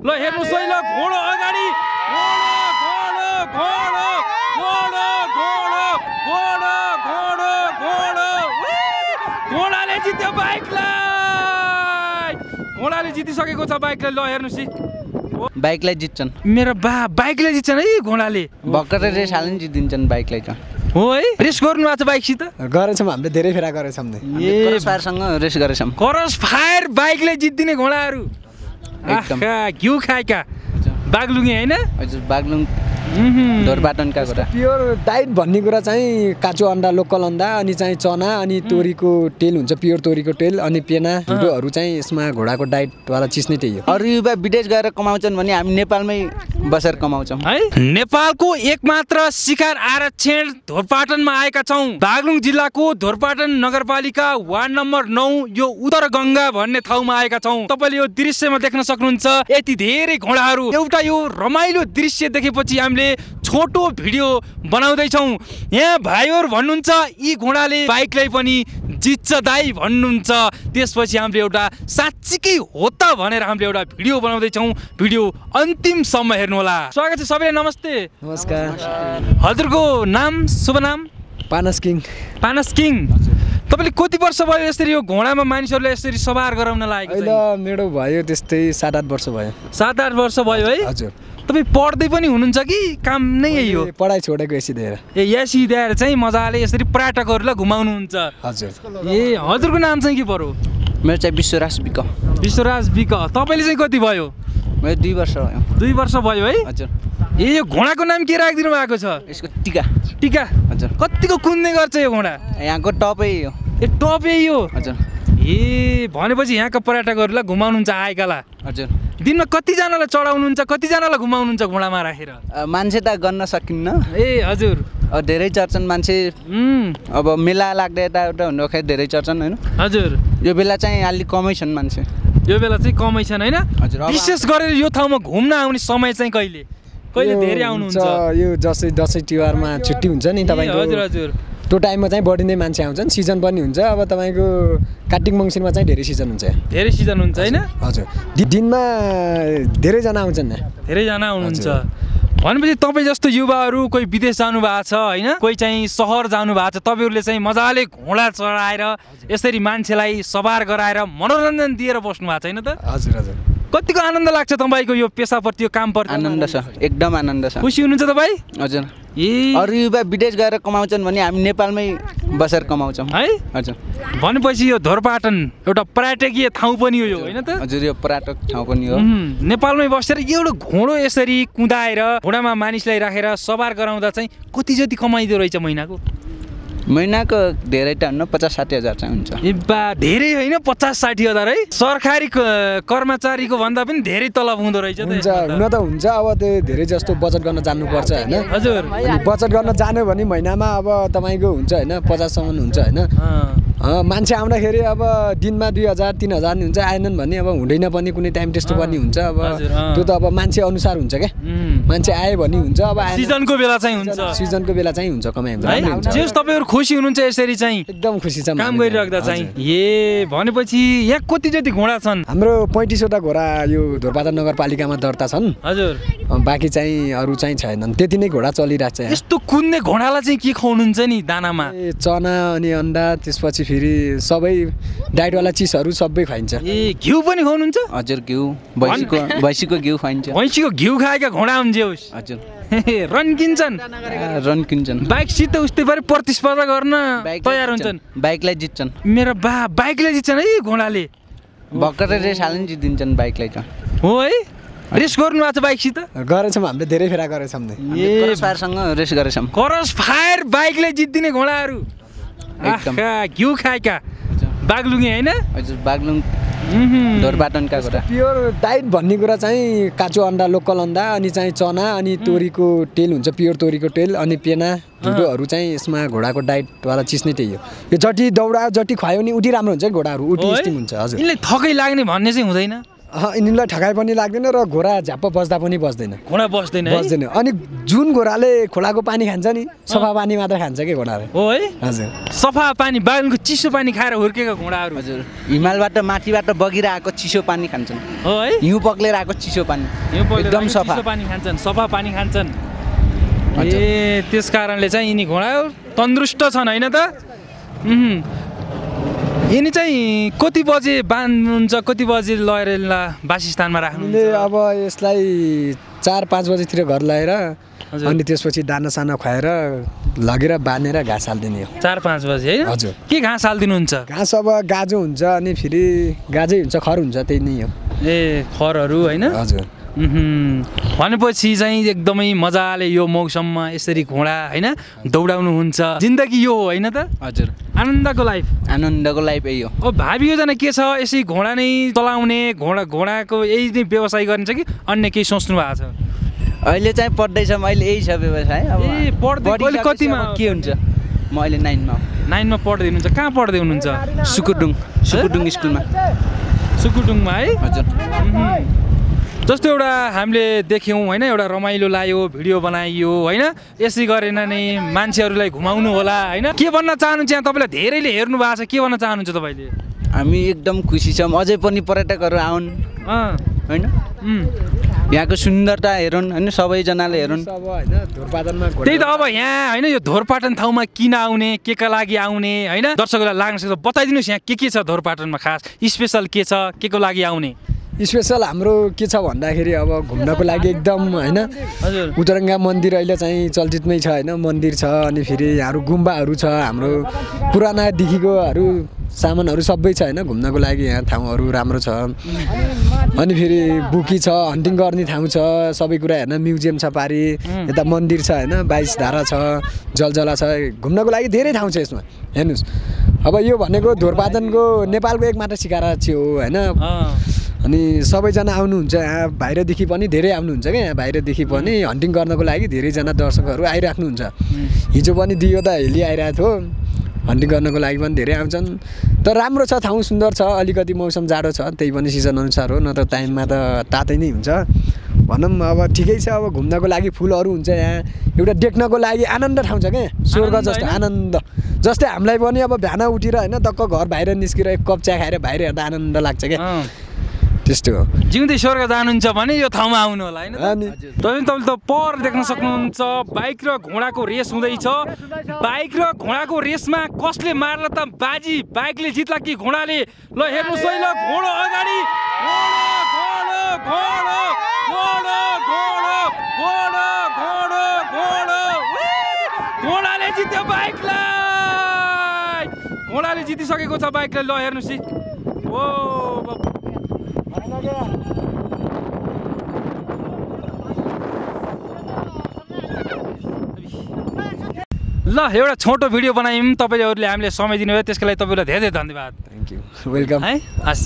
ल हेर्नुस् है ल घोडा अगाडि घोडाले जित्यो बाइकलाई घोडाले जितिसकेको छ बाइकलाई ल हेर्नुस् है बाइकलाई जित्छन् मेरो बाइकलाई जित्छन् है घोडाले भर्खरै रेस हाल्न जितिन्छन् बाइकलाई त हो है रेस गर्नु भएको छ बाइकसित गरेछौँ हामीले धेरै फेरा गरेछौँ क्रस फायरसँग रेस गरेछौँ क्रस फायर बाइकले जित्दिने घोडाहरू एकदम घिउ खाएका बागलुङे हैन हजुर बागलुङ ढोरपाटनका कुरा प्योर डाइट भन्ने कुरा चाहिँ काँचो अन्डा लोकल अन्डा अनि चाहिँ चना अनि तोरीको तेल हुन्छ प्योर तोरीको तेल अनि पेना ढुडोहरू चाहिँ यसमा घोडाको डाइटवाला चिज नै त्यही हो अरू युवा विदेश गएर कमाउँछन् भने हामी नेपालमै बसेर कमाउँछौँ है नेपालको एकमात्र शिकार आरक्षण ढोरपाटनमा आएका छौँ बागलुङ जिल्लाको ढोरपाटन नगरपालिका वार्ड नम्बर 9 यो उत्तर गंगा भन्ने ठाउँमा आएका छौँ तपाईले यो दृश्यमा देख्न सक्नुहुन्छ यति धेरै घोडाहरू एउटा यो रमाइलो दृश्य देखेपछि हामीले छोटो भिडियो बनाउँदै छौँ यहाँ भाइहरु भन्नुहुन्छ यी घोडाले बाइकलाई पनि जित्छ दाइ भन्नुहुन्छ त्यसपछि हामीले एउटा साच्चीकै हो त भनेर हामीले एउटा भिडियो बनाउँदै छौँ भिडियो अन्तिमसम्म हेर्नु होला स्वागत छ सबैलाई नमस्ते नमस्कार हजुरको नाम शुभ नाम पानस किङ तपाईले कति वर्ष भयो यसरी यो घोडामा मानिसहरुलाई यसरी सवार गराउन लागेको अहिले मेरो भयो त्यस्तै 7-8 वर्ष भयो 7-8 वर्ष भयो है हजुर तपाई पढ्दै पनि हुनुहुन्छ कि काम नै यही हो पढाइ छोडेको एसी दिएर एसी दिएर चाहिँ मजाले यसरी पर्यटकहरुलाई घुमाउनुहुन्छ हजुर ए हजुरको नाम चाहिँ के पर्यो मेरो चाहिँ विश्वराज बिक तपाईले चाहिँ कति भयो मेरो 2 वर्ष भयो 2 वर्ष भयो है हजुर ए यो घोडाको नाम के राखिदिनु भएको छ यसको टिका हजुर कतिको कुद्ने गर्छ यो घोडा यहाँको टपै हो ए टपै हो हजुर ए भनेपछि यहाँका पर्यटकहरुलाई घुमाउनुहुन्छ आएकाला हजुर दिनमा कति जनालाई चढाउनुहुन्छ कति जनालाई घुमाउनुहुन्छ घोडामा राखेर मान्छे त गर्न सकिन्न ए हजुर धेरै चढ्छन् मान्छे अब मेला लाग्दा यताउता हुँदाखेरि धेरै चढ्छन् हैन हजुर यो बेला चाहिँ अलि कमै छन् मान्छे यो बेला चाहिँ कमै छन् हैन हजुर विशेष गरेर यो ठाउँमा घुम्न आउने समय चाहिँ कहिले धेरै आउनुहुन्छ यो दसैँ तिहारमा छुट्टी हुन्छ नि तपाईको हजुर हजुर त्यो टाइममा चाहिँ बढी नै मान्छे आउँछन् सिजन पनि हुन्छ अब तपाईको कार्तिक मङ्सिरमा चाहिँ धेरै सिजन हुन्छ हैन हजुर दिनमा धेरै जना आउँछन् धेरै जना आउनुहुन्छ भनेपछि तपाई जस्तो युवाहरू कोही विदेश जानु भएको छ हैन कोही चाहिँ शहर जानु भएको छ तपाईहरुले चाहिँ मजाले घोडा चढाएर यसरी मान्छेलाई सवार गराएर मनोरञ्जन दिएर बस्नु भएको छैन त हजुर हजुर कतिको आनन्द लाग्छ तपाईको यो पेशाप्रति यो कामप्रति आनन्द छ एकदम आनन्द छ खुसी हुनुहुन्छ तपाई हजुर अरू युवा विदेश गएर कमाउँछन् भने हामी नेपालमै बसेर कमाउँछौँ है हजुर भनेपछि यो ढोरपाटन एउटा पर्यटकीय ठाउँ पनि हो यो हैन त हजुर यो पर्यटक ठाउँ पनि हो नेपालमै बसेर एउटा घोडो यसरी कुदाएर घोडामा मानिसलाई राखेर सवार गराउँदा चाहिँ कति जति कमाइदो रहेछ महिनाको धेरै त हुन्न 50-60 हजार चाहिँ हुन्छ ए बा धेरै हैन 50-60 हजार है सरकारी कर्मचारीको भन्दा पनि धेरै तलब हुँदो रहेछ त हुन त हुन्छ अब त्यो धेरै जस्तो बचत गर्न जान्नु पर्छ हैन हजुर अनि बचत गर्न जान्यो भने महिनामा अब तपाईको हुन्छ हैन 50 सम्म हुन्छ हैन मान्छे आउँदाखेरि अब दिनमा 2000-3000 नि हुन्छ आएनन् भने अब हुँदैन पनि कुनै टाइम त्यस्तो पनि हुन्छ अब त्यो त अब मान्छे अनुसार हुन्छ के मान्छे आए भने हुन्छ अब सिजनको बेला चाहिँ हुन्छ कमाइ हुन्छ जे तपाईहरु खुसी हुनुहुन्छ यसरी चाहिँ एकदम खुसी छ काम गरिराख्दा चाहिँ ए भनेपछि यहाँ कति जति घोडा छन् हाम्रो 35 वटा घोडा यो ढोरपाटन नगरपालिकामा दर्ता छन् हजुर बाँकी चाहिँ अरु चाहिँ छैनन् त्यति नै घोडा चलिरहेछ यस्तो कुद्ने घोडालाई चाहिँ के खुवाउनुहुन्छ नि दानामा चना अनि अन्डा त्यसपछि फेरि सबै डाइटवाला चिजहरू सबै खाइन्छ ए घिउ पनि खुवाउनुहुन्छ हजुर घिउ भैँसीको घिउ खाइन्छ भैँसीको घिउ खाएका घोडा हुन्छे हजुर रन किन्छन् बाइकसित उस्तै पारे प्रतिस्पर्धा गर्न तयार हुन्छन् बाइकलाई जित्छन् मेरो बाइकलाई जित्छन् है घोडाले भर्खरै रेस हाल्न जितिन्छन् बाइकलाई त हो है रेस गर्नु भएको छ बाइकसित गरेछौँ हामीले धेरै फेरा गरेछौँ क्रस फायरसँग रेस गरेछौँ क्रस फायर बाइकले जित्दिने घोडाहरू एकदम घिउ खाएका बागलुङे हैन हजुर बागलुङ ढोरपाटनका कुरा प्योर डाइट भन्ने कुरा चाहिँ काँचो अन्डा लोकल अन्डा अनि चाहिँ चना अनि तोरीको तेल हुन्छ प्योर तोरीको तेल अनि पेना ढुडोहरू चाहिँ यसमा घोडाको डाइटवाला चिज नै त्यही हो यो जति दौडा जति खुवायो नि उठी राम्रो हुन्छ घोडाहरू उठी स्टिम हुन्छ हजुर यिनले थकै लाग्ने भन्ने चाहिँ हुँदैन यिनीलाई ठगाइ पनि लाग्दैन र घोडा झ्याप्प बस्दा पनि बस्दैन घोडा बस्दैन है बस्दैन अनि जुन घोडाले खोलाको पानी खान्छ नि सफा पानी मात्र खान्छ के घोडाले हो है हजुर सफा पानी बागलुङको चिसो पानी खाएर हुर्केका घोडाहरू हजुर हिमालबाट माथिबाट बगिरहेको चिसो पानी खान्छन् हो है हिउँ पक्लेर आएको चिसो पानी एकदम सफा चिसो पानी खान्छन् सफा पानी खान्छन् ए त्यस कारणले चाहिँ यिनी घोडा तन्दुरुस्त छन् होइन त यिनी चाहिँ कति बजे बाँध्नुहुन्छ कति बजे लगेर यसलाई बासस्थानमा राख्नुहुन्छ हामीले अब यसलाई 4-5 बजेतिर घर ल्याएर अनि त्यसपछि दाना साना खुवाएर लगेर बाँधेर घाँस हालिदिने हो 4-5 बजे होइन हजुर के घाँस हालिदिनुहुन्छ घाँस अब गाजो हुन्छ अनि फेरि गाजै हुन्छ खर हुन्छ त्यही नै हो ए खरहरू होइन हजुर भनेपछि चाहिँ एकदमै मजाले यो मौसममा यसरी घोडा होइन दौडाउनुहुन्छ जिन्दगी यो हो होइन त हजुर आनन्दको लाइफ लाइफ यही हो अब भावी योजना के छ यसै घोडा नै चलाउने घोडाको यही नै व्यवसाय गरिन्छ कि अन्य केही सोच्नु भएको छ अहिले चाहिँ पढ्दैछौँ अहिले यही छ व्यवसाय अब ए पढ्दै कतिमा के हुन्छ म अहिले 9मा पढ्दै हुनुहुन्छ कहाँ पढ्दै हुनुहुन्छ सुकुडुङ स्कुलमा सुकुडुङमा है हजुर जस्तो एउटा हामीले देख्यौँ होइन एउटा रमाइलो लाग्यो भिडियो बनाइयो होइन यसै गरेर नै मान्छेहरूलाई घुमाउनु होला होइन के भन्न चाहनुहुन्छ यहाँ तपाईँलाई धेरैले हेर्नु भएको छ के भन्न चाहनुहुन्छ तपाईँले हामी एकदम खुसी छौँ अझै पनि पर्यटकहरू आउन् होइन यहाँको सुन्दरता हेरुन् होइन सबैजनाले हेरुन् त्यही त अब यहाँ होइन यो धोरपाटन ठाउँमा किन आउने के का लागि आउने होइन दर्शकहरूलाई लाग्न सक्छ बताइदिनुहोस् यहाँ के छ धोरपाटनमा खास स्पेसल के छ के को लागि आउने स्पेसल हाम्रो के छ भन्दाखेरि अब घुम्नको लागि एकदम होइन उतरङ्गा मन्दिर अहिले चाहिँ चर्चितमै छ होइन मन्दिर छ अनि फेरि यहाँहरू गुम्बाहरू छ हाम्रो पुरानादेखिकोहरू सामानहरू सबै छ होइन घुम्नको लागि यहाँ ठाउँहरू राम्रो छ अनि फेरि बुकी छ हन्टिङ गर्ने ठाउँ छ सबै कुरा हेर्न म्युजियम छ पारी यता मन्दिर छ होइन 22 धारा छ जलजला छ घुम्नको लागि धेरै ठाउँ छ यसमा हेर्नुहोस् अब यो भनेको धोरपाटनको नेपालको एकमात्र सिकारा छ हो होइन अनि सबैजना आउनुहुन्छ यहाँ बाहिरदेखि पनि धेरै आउनुहुन्छ क्या यहाँ बाहिरदेखि पनि हन्टिङ गर्नको लागि धेरैजना दर्शकहरू आइराख्नुहुन्छ हिजो पनि दियो त हेली आइरहेको थियो हन्टिङ गर्नको लागि पनि धेरै आउँछन् तर राम्रो छ ठाउँ सुन्दर छ अलिकति मौसम जाडो छ त्यही पनि सिजन अनुसार हो नत्र टाइममा त तातै नै हुन्छ भनौँ अब ठिकै छ अब घुम्नको लागि फुलहरू हुन्छ यहाँ एउटा देख्नको लागि आनन्द ठाउँ छ क्या स्वर्ग जस्तो आनन्द जस्तै हामीलाई पनि अब बिहान उठेर होइन टक्क घर बाहिर निस्केर एक कप चिया खाएर बाहिर हेर्दा आनन्द लाग्छ क्या त्यस्तो हो जिउँदै स्वर्ग जानुहुन्छ भने यो ठाउँमा आउनु होला होइन तपाईँले त पर देख्न सक्नुहुन्छ बाइक र घोडाको रेस हुँदैछ बाइक र घोडाको रेसमा कसले मार्ला त बाजी बाइकले जित्ला कि घोडाले ल हेर्नुहोस् है ल घोडा अगाडि घोडाले जित्यो बाइकलाई घोडाले जितिसकेको छ बाइकलाई ल हेर्नुहोस् ल एउटा छोटो भिडियो बनायौँ तपाईँले हामीले समय दिनुभयो त्यसको लागि तपाईँलाई धेरै धेरै धन्यवाद थ्याङ्क यू वेलकम है हस्